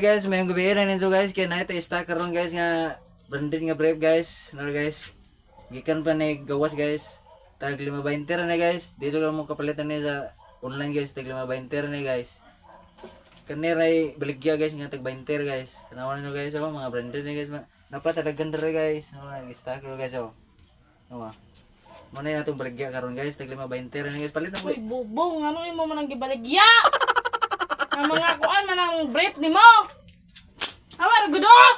Guys, may gabi na ninyo, guys, kay naa tay stock karon, guys, nga branded nga brief, guys. Ano, guys? Gikan pa ni gawas, guys. Tag 5.20 na, guys. Dito ka mo kapalitan ni sa online, guys, tag 5.20 na, guys. Kaniray baligya, guys, nga tag 20, guys. Tanawan niyo, guys, oh, mga branded na, guys. Napatalagan dere, guys. No, stock guys, oh. No. Mo na atong baligya karon, guys, tag 5.20 na, guys. Palitan ko. Uy, bubong, ano imo man ang gibaligya? Ang mga kuan man ang brief nimo. Awa ra gud oh.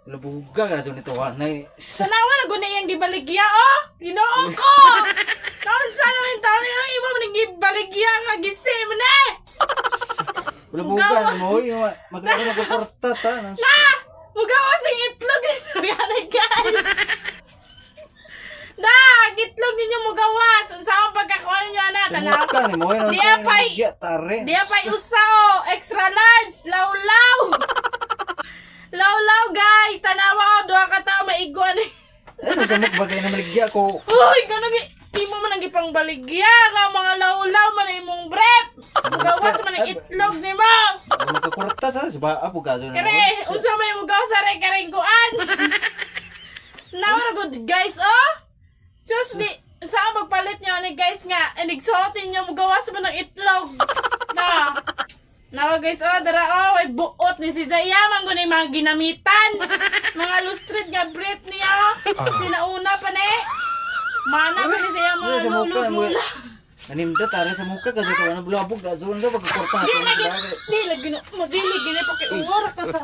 Labuga ka so nito nay. Sanawa ra gud na iyang gibaligya oh. Ginoo ko. Naunsa naman taon nga imo man ang gibaligya nga gisi man eh. Labuga na mo, oy, magkano magkukorta ta. Na! Mugawas ang itlog ninyo gani, guys. Na, ang itlog ninyo mugawas. Unsa ang pagkakuan ninyo ana tanaw? Sumuka ni mo, oy, Di apay. Tare. Di pa usa oh, extra large, lawlaw. Lawlaw, guys, tanawa oh, duha ka tao maigo ani. Ano sa mukha kay na maligya ko. Uy, kanang imo man ang gipangbaligya nga mga lawlaw man ang imong brep. Mugawas man ang itlog nimo. Magkakurta sa ba apo ka so. Kare, unsa may mugawas sa re kareng kuan. Nawa ra good, guys, oh. Just di saan magpalit niyo ani, guys, nga inigsuotin niyo mugawas man ang itlog. Na. Nawa, guys, oh, dara oh, ay buot ni si Zaya man gud mga ginamitan. Mga lustrid nga brief niya oh. Tinauna pa ni. Mana pa ni siya mga Sa mukha mo. lulog-lula. Nanimda tare sa mukha kasi ko ano bulabog ka so sa pagkakurta. Di lagi, di lagi na, madili gini pa kay uwara ka sa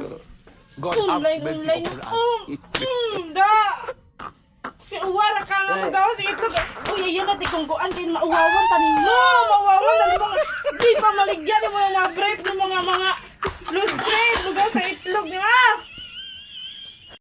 God have online, mercy online. upon us. Da. Kay uwara ka nga magawas sa itlog. Uy, ayun na di kung kuan kay mauwawan tanin mo, mauwawan tanin mo. Di pa maligyan mo mga brief ng mga lustrid, lugaw sa